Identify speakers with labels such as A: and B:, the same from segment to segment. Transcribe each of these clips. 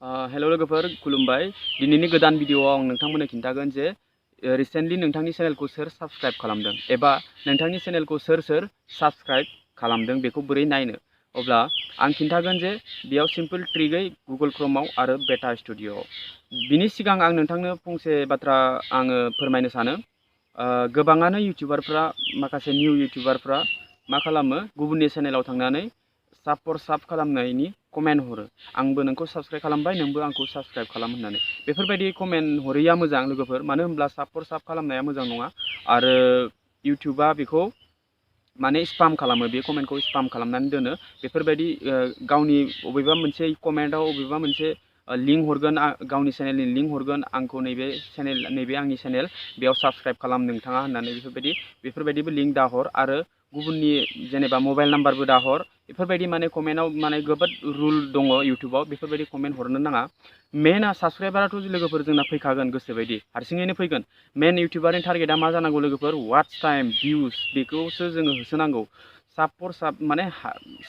A: हेल' लोगोफोर खुलुमबाय। दिनैनि गोदान भिडिअ'आव आं नोंथांमोननो खिन्थागोन जे रिसेन्टलि नोंथांनि चेनेलखौ सोर साबस्क्राइब खालामदों एबा नोंथांनि चेनेलखौ सोर साबस्क्राइब खालामदों बेखौ बोरै नायनो। अब्ला आं खिन्थागोन जे बेयाव सिम्पोल ट्रिकै गुगल क्रोमआव आरो बेटा स्टुडिअ'आव। बिनि सिगां आं नोंथांनो फंसे बाथ्रा आङो फोरमायनो सानो। गोबाङानो इउटिउबारफ्रा माखासे निउ इउटिउबारफ्रा मा खालामो, गुबुननि चेनेलाव थांनानै साब खालामनायनि कमेन्ट हरो। आंबो नोंखौ साबस्क्राइब खालामबाय, नोंबो आंखौ साबस्क्राइब खालाम होननानै। बेफोरबायदि कमेन्ट हरैया मोजां लोगोफोर, मानो होनब्ला साब खालामनाया मोजां नङा आरो इउटिउबा बेखौ माने स्पाम खालामो, बे कमेन्टखौ स्पाम खालामनानै दोनो। बेफोरबायदि गावनि बबेबा मोनसे कमेन्टआव बबेबा मोनसे लिंक हरगोन, गावनि चेनेलनि लिंक हरगोन, आंखौ नैबे आंनि चेनेल, बेयाव साबस्क्राइब खालाम नोंथाङा होननानै बेफोरबायदिबो लिंक दाहर आरो गुबुननि जेनेबा मबाइल नाम्बारबो दाहर। बेफोरबायदि माने कमेन्टआव माने जोबोद रुल दङ इउटिउबाव, बेफोरबायदि कमेन्ट हरनो नाङा। मेन साबस्क्राइबाराथ' लोगोफोर जोंना फैखागोन, गोसोबायदि हारसिङैनो फैगोन। मेन इउटिउबारनि टारगेटआ मा जानांगौ लोगोफोर? वाट्च टाइम, भिउस, बेखौसो जोङो होसोनांगौ। माने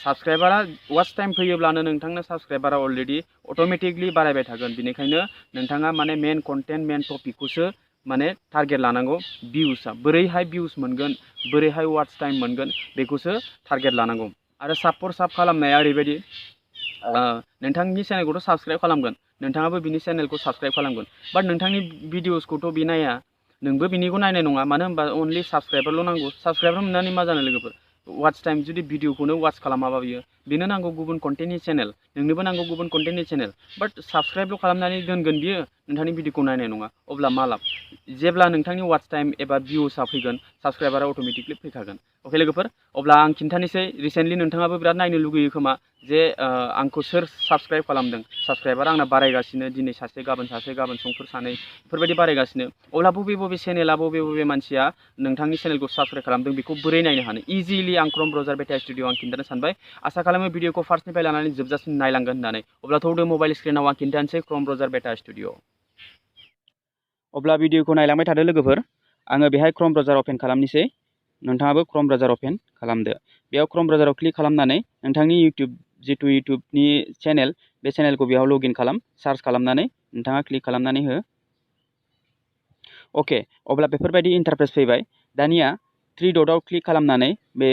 A: साबस्क्राइबारा वाट्च टाइम फैयोब्लानो नोंथांनो साबस्क्राइबारा अलरेडि अट'मेटिकलि बारायबाय थागोन। बेनिखायनो नोंथाङा माने मेन कन्टेन्ट, मेन टपिकखौसो माने टारगेट लानांगौ। भिउसआ बोरैहाय भिउस मोनगोन, बोरैहाय वाट्च टाइम मोनगोन, बेखौसो टारगेट लानांगौ। आरो साब खालामनाया ओरैबायदि, नोंथांनि चेनेलखौथ' साबस्क्राइब खालामगोन, नोंथाङाबो बिनि चेनेलखौ साबस्क्राइब खालामगोन, बाट नोंथांनि भिडिअसखौथ' बि नाया, नोंबो बिनिखौ नायनाय नङा। मानो होनबा अनलि साबस्क्राइबारल' नांगौ। साबस्क्राइबार मोननानै मा जानो लोगोफोर? वाट्च टाइम जुदि भिडिअखौनो वाट्च खालामाबा बेनो नांगौ गुबुन कन्टेन्टनि चेनेल, नोंनोबो नांगौ गुबुन कन्टेन्टनि चेनेल, बाट साबस्क्राइबल' खालामनानै दोनगोन बियो, नोंथांनि भिडिअखौ नायनाय नङा। अब्ला मा लाब? जेब्ला नोंथांनि वाट्च टाइम एबा भिउसआ फैगोन, साबस्क्राइबारा अट'मेटिकलि फैखागोन। अके लोगोफोर, अब्ला आं खिन्थानोसै, रिसेन्टलि नोंथाङाबो बिराद नायनो लुगैयो खोमा जे आंखौ सोर साबस्क्राइब खालामदों। साबस्क्राइबारा आंना बारायगासिनो, दिनै सासे, गाबोन समफोर सानै, बेफोरबायदि बारायगासिनो। अब्ला बबे चेनेला, बबे मानसिया नोंथांनि चेनेलखौ साबस्क्राइब खालामदों बेखौ बोरै नायनो हानो? इजिलि आं क्रोम ब्राउजार बेटा स्टुडिअ आं खिन्थानो सानबाय। आसा खालामो भिडिअखौ फार्स्टनिफ्राय लानानै जोबजासिम नायलांगोन होननानै। अब्ला थौदो मबाइल स्क्रिनाव आं खिन्थानोसै क्रोम ब्राउजार बेटा स्टुडिअ। अब्ला भिडिअखौ नायलांबाय थादो लोगोफोर। आङो बेहाय क्रोम ब्राउजार अपेन खालामनोसै। नोंथाङाबो क्रोम ब्राउजार अपेन खालामदो। बेयाव क्रोम ब्राउजाराव क्लिक खालामनानै नोंथांनि इउटिउबनि चेनेल, बे चेनेलखौ बेयाव लगइन खालाम, सार्च खालामनानै नोंथाङा क्लिक खालामनानै हो। अके, अब्ला बेफोरबायदि इन्टारफेस फैबाय। दानिया 3 डटआव क्लिक खालामनानै, बे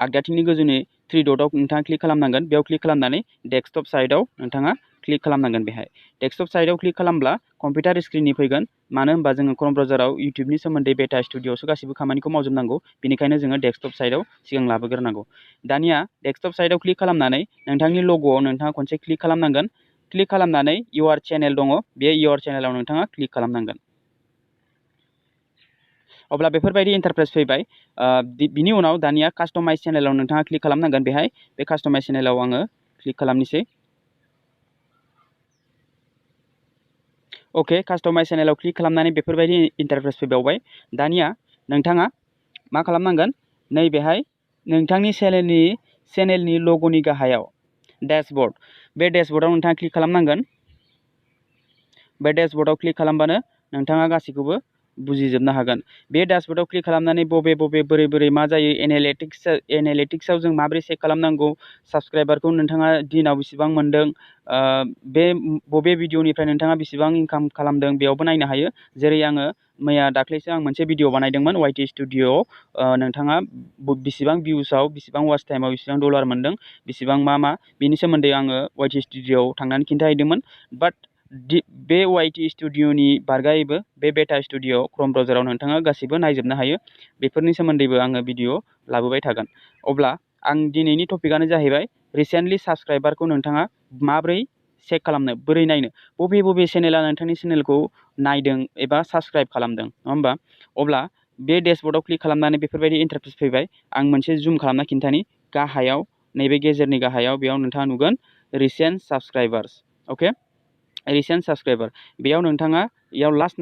A: आगदाथिंनि गोजौनि 3 डटआव नोंथाङा क्लिक खालामनांगोन। बेयाव क्लिक खालामनानै डेस्कटप साइडआव नोंथाङा क्लिक खालामनांगोन। बेहाय डेस्कटप साइडआव क्लिक खालामब्ला कम्पिउटार स्क्रिननि फैगोन। मानो होनबा जोङो क्रोम ब्राउजाराव इउटिउबनि सोमोन्दै बेटा स्टुडिअआवसो गासिबो खामानिखौ मावजोबनांगौ, बेनिखायनो जोङो डेस्कटप साइडआव सिगां लाबोग्रोनांगौ। दानिया डेस्कटप साइडआव क्लिक खालामनानै नोंथांनि लग'आव नोंथाङा खनसे क्लिक खालामनांगोन। क्लिक खालामनानै इउआर चेनेल दङ, बे इउआर चेनेलाव नोंथाङा क्लिक खालामनांगोन। अब्ला बेफोरबायदि इन्टारफेस फैबाय। बिनि उनाव दानिया कास्टमाइज चेनेलाव नोंथाङा क्लिक खालामनांगोन। बेहाय बे कास्टमाइज चेनेलाव आङो क्लिक खालामनोसै। अके, कास्टमाइज चेनेलाव क्लिक खालामनानै बेफोरबायदि इन्टारफेस फैबावबाय। दानिया नोंथाङा मा खालामनांगोन? नैबेहाय नोंथांनि चेनेलनि लग'नि गाहायाव डेशबर्ड, बे डेशबर्डआव नोंथाङा क्लिक खालामनांगोन। बे डेशबर्डआव क्लिक खालामबानो नोंथाङा गासैखौबो बुजिजोबनो हागोन। बे डेशबर्डआव क्लिक खालामनानै बोरै मा जायो, एनालिटिक्सआव जों माबोरै चेक खालामनांगौ, साबस्क्राइबारखौ नोंथाङा दिनाव बेसेबां मोनदों, बबे भिडिअनिफ्राय नोंथाङा बेसेबां इनकाम खालामदों, बेयावबो नायनो हायो। जेरै आङो दाख्लैसो आं मोनसे भिडिअ बानायदोंमोन वाइटि स्टुडिअआव। नोंथाङा बेसेबां भिउसआव, बेसेबां वाच टाइमाव बेसेबां डलार मोनदों, बेसेबां मा बेनि सोमोन्दै आङो वाइटि स्टुडिअआव थांनानै खिन्थाहैदोंमोन। बाट बे वाइटि स्टुडिअनि बारगायैबो बे बेटा स्टुडिअ क्रोम ब्राउजाराव नोंथाङा गासैबो नायजोबनो हायो। बेफोरनि सोमोन्दैबो आङो भिडिअ लाबोबाय थागोन। अब्ला आं दिनैनि टपिकआनो जाहैबाय रिसेन्टलि साबस्क्राइबारखौ नोंथाङा माबोरै चेक खालामनो, बोरै नायनो, बबे चेनेला नोंथांनि चेनेलखौ नायदों एबा साबस्क्राइब खालामदों, नङा होमबा? अब्ला बे डेशबर्डआव क्लिक खालामनानै बेफोरबायदि इन्टारफेस फैबाय। आं मोनसे जुम खालामना खिन्थानि। गाहायाव, नैबे गेजेरनि गाहायाव, बेयाव नोंथाङा नुगोन रिसेन्ट साबस्क्राइबार्स। अके, रिसेन्ट साबस्क्राइबार, बेयाव नोंथाङा लास्ट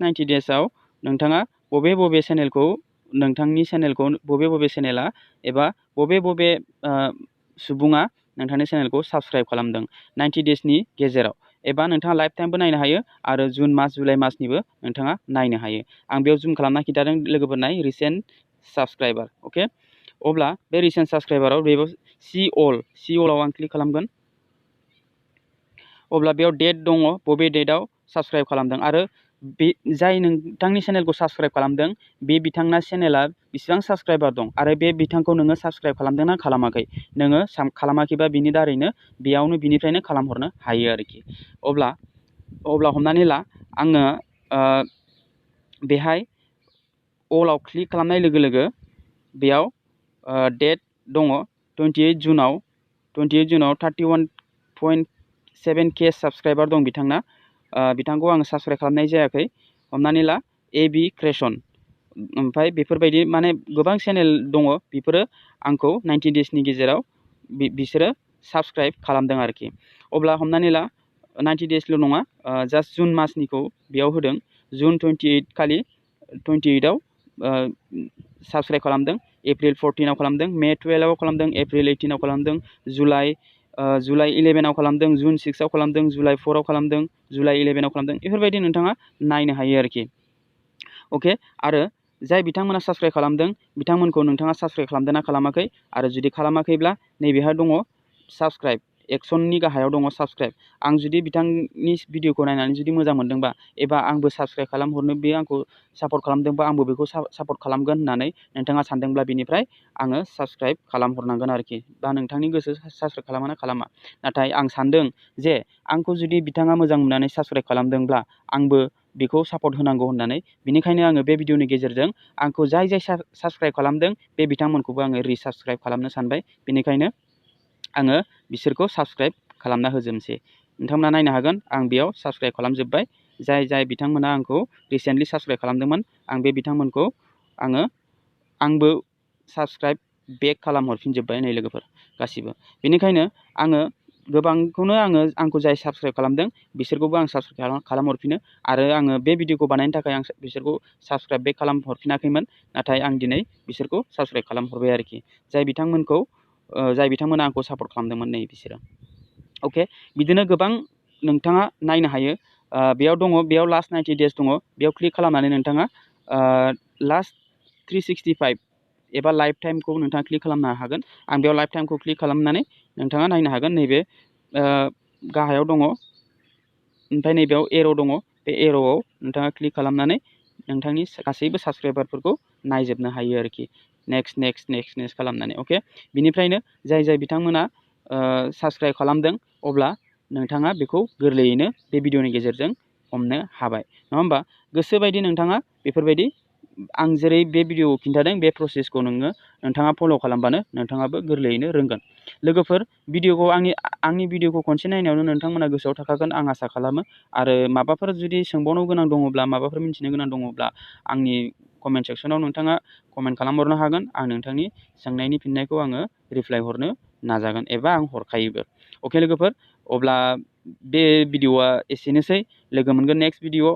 A: 90 डेजआव नोंथाङा बबे चेनेलखौ, नोंथांनि चेनेलखौ बबे चेनेला एबा बबे सुबुङा नोंथांनि चेनेलखौ साबस्क्राइब खालामदों 90 डेजनि गेजेराव। एबा नोंथाङा लाइफ टाइमबो नायनो हायो आरो जुन मास, जुलाइ मासनिबो नोंथाङा नायनो हायो। आं बेयाव जुम खालामना खिन्थादों लोगोफोर, नाय रिसेन्ट साबस्क्राइबार। अके, अब्ला बे रिसेन्ट साबस्क्राइबाराव बेबो सि अल आव आं क्लिक खालामगोन। अब्ला बेयाव डेट दङ, बबे डेटआव साबस्क्राइब खालामदों आरो बे जाय नोंथांनि चेनेलखौ साबस्क्राइब खालामदों बे बिथांना चेनेला बेसेबां साबस्क्राइबार दं आरो बे बिथांखौ नोङो साबस्क्राइब खालामदोंना खालामाखै, नोङो खालामाखैबा बिनि दारैनो बिनिफ्रायनो खालामहरनो हायो आरोखि। अब्ला हमनानै ला आङो बेहाय अलाव क्लिक खालामनाय लोगो लोगो बेयाव डेट दङ 28 जुनाव 31.7K साबस्क्राइबार दं बिथांना। बिथांखौ आङो साबस्क्राइब खालामनाय जायाखै। हमनानै ला AB क्रेसन, ओमफ्राय बेफोरबायदि माने गोबां चेनेल दङ, बेफोरो आंखौ 90 डेजनि गेजेराव बिसोरो साबस्क्राइब खालामदों आरोखि। अब्ला हमनानै ला 90 डेजल' नङा, जास्ट जुन मासनिखौ बेयाव होदों। जुन 28 खालि 28आव साबस्क्राइब खालामदों, एप्रिल 14आव खालामदों, मे 12आव खालामदों, एप्रिल 18आव खालामदों, जुलाइ 11आव खालामदों, जुन 6आव खालामदों, जुलाइ 4आव खालामदों, जुलाइ 11आव खालामदों। बेफोरबायदि नोंथाङा नायनो हायो आरोखि। अके, आरो जाय बिथांमोना साबस्क्राइब खालामदों बिथांमोनखौ नोंथाङा साबस्क्राइब खालामदोंना खालामाखै, आरो जुदि खालामाखैब्ला नैबेहाय दङ साबस्क्राइब, एक्सननि गाहायाव दङ साबस्क्राइब। आं जुदि बिथांनि भिडिअखौ नायनानै जुदि मोजां मोनदोंबा एबा आंबो साबस्क्राइब खालामहरनो, बे आंखौ सापर्ट खालामदोंबा आंबो बेखौ सापर्ट खालामगोन होननानै नोंथाङा सानदोंब्ला बिनिफ्राय आङो साबस्क्राइब खालामहरनांगोन आरोखि। बा नोंथांनि गोसो साबस्क्राइब खालामा खालामा, नाथाय आं सानदों जे आंखौ जुदि बिथाङा मोजां मोननानै साबस्क्राइब खालामदोंब्ला आंबो बेखौ सापर्ट होनांगौ होननानै, बिनिखायनो आङो बे भिडिअनि गेजेरजों आंखौ जाय साबस्क्राइब खालामदों बे बिथांमोनखौबो आङो रिसाबस्क्राइब खालामनो सानबाय। बेनिखायनो आङो बिसोरखौ साबस्क्राइब खालामना होजोबनोसै। नोंथांमोना नायनो हागोन, आं बेयाव साबस्क्राइब खालामजोब्बाय। जाय बिथांमोना आंखौ रिसेन्टलि साबस्क्राइब खालामदोंमोन, आं बे बिथांमोनखौ आंबो साबस्क्राइब बेक खालामहरफिनजोब्बाय नै लोगोफोर गासिबो। बेनिखायनो आङो गोबांखौनो आंखौ जाय साबस्क्राइब खालामदों बिसोरखौबो आं साबस्क्राइब खालामहरफिनो। आरो आङो बे भिडिअखौ बानायनो थाखाय आं बिसोरखौ साबस्क्राइब बेक खालामहरफिनाखैमोन, नाथाय आं दिनै बिसोरखौ साबस्क्राइब खालामहरबाय आरोखि। जाय बिथांमोना आंखौ सापर्ट खालामदोंमोन नै बिसोरो। अके, बिदिनो गोबां नोंथाङा नायनो हायो। बेयाव लास्ट 90 डेज दङ, बेयाव क्लिक खालामनानै नोंथाङा लास्ट 365 एबा लाइफ टाइमखौ नोंथाङा क्लिक खालामनो हागोन। आं बेयाव लाइफ टाइमखौ क्लिक खालामनानै नोंथाङा नायनो हागोन। नैबे गाहायाव दङ, ओमफ्राय नैबेयाव एर' दङ, बे एर'आव नोंथाङा क्लिक खालामनानै नोंथांनि गासैबो साबस्क्राइबारफोरखौ नायजोबनो हायो आरोखि। नेक्स्ट खालामनानै। अके, बिनिफ्रायनो जाय बिथांमोना साबस्क्राइब खालामदों, अब्ला नोंथाङा बेखौ गोरलैयैनो बे भिडिअनि गेजेरजों हमनो हाबाय, नङा होमबा? गोसोबायदि नोंथाङा बेफोरबायदि आं जेरै बे भिडिअआव खिन्थादों बे प्रसेसखौ नोंथाङा फल' खालामबानो नोंथाङाबो गोरलैयैनो रोंगोन। लोगोफोर, आंनि भिडिअखौ खनसे नायनायावनो नोंथांमोना गोसोआव थाखागोन आं आसा खालामो। आरो माबाफोर जुदि सोंबावनो गोनां दङब्ला, माबाफोर मिन्थिनो गोनां दङब्ला आंनि कमेन्ट सेक्सनाव नोंथाङा कमेन्ट खालामहरनो हागोन। आं नोंथांनि सोंनायनि फिननायखौ आङो रिप्लाइ हरनो नाजागोन, एबा आं हरखायोबो। अके लोगोफोर, अब्ला बे भिडिअआ एसेनोसै। लोगो मोनगोन नेक्स्ट भिडिअ।